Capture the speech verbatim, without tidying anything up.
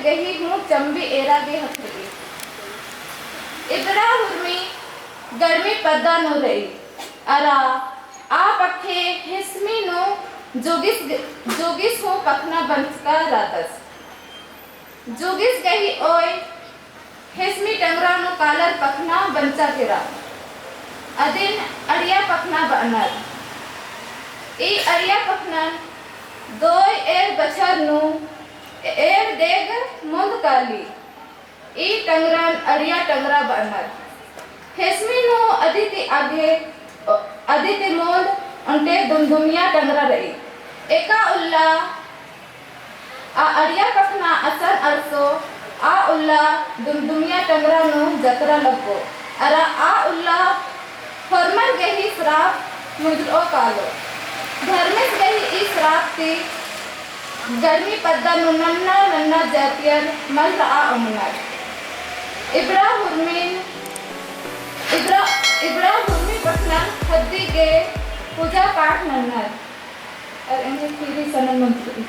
गही हूँ चम्बी एरा गे हथरई। इबड़ा हुरमी गर्मी पद्दा नू रई। अरा आ पक्खे हेसमी नू जुगिस ग-, जुगिस हूँ पखना बंचका रादस। जुगिस गही ओय हेसमी टंगरा नू कालर पखना बंचा केरा। अदिन अड़िया पखना बअनर। ई अड़िया पखनन दोय एर बछर नू एर देग मुन्द काली। ई टंगरन अड़िया टंगरा बअनर। हेसमी नू अदी ती आगे, अदी ती मुन्द ओन्टे दुमदुमिया टंगरा रई। एका उल्ला आ अड़िया पखना असन अरसो, आ उल्ला दुमदुमिया टंगरा नू जतरा लग्गो। अरा आ उल्ला होरमर गही श्राप मुंजरओ कालो। धर्मेस गही ई श्राप ती गर्मी पद्दा नू नन्ना नन्ना जातियर मल रआ ओंगनर। इबड़ा हुरमी, इबड़ा, इबड़ा हुरमी पखनन ख़द्दी गे पूजा पाठ नन्नर। अरा एन्ने फिरी सनन मंत्री।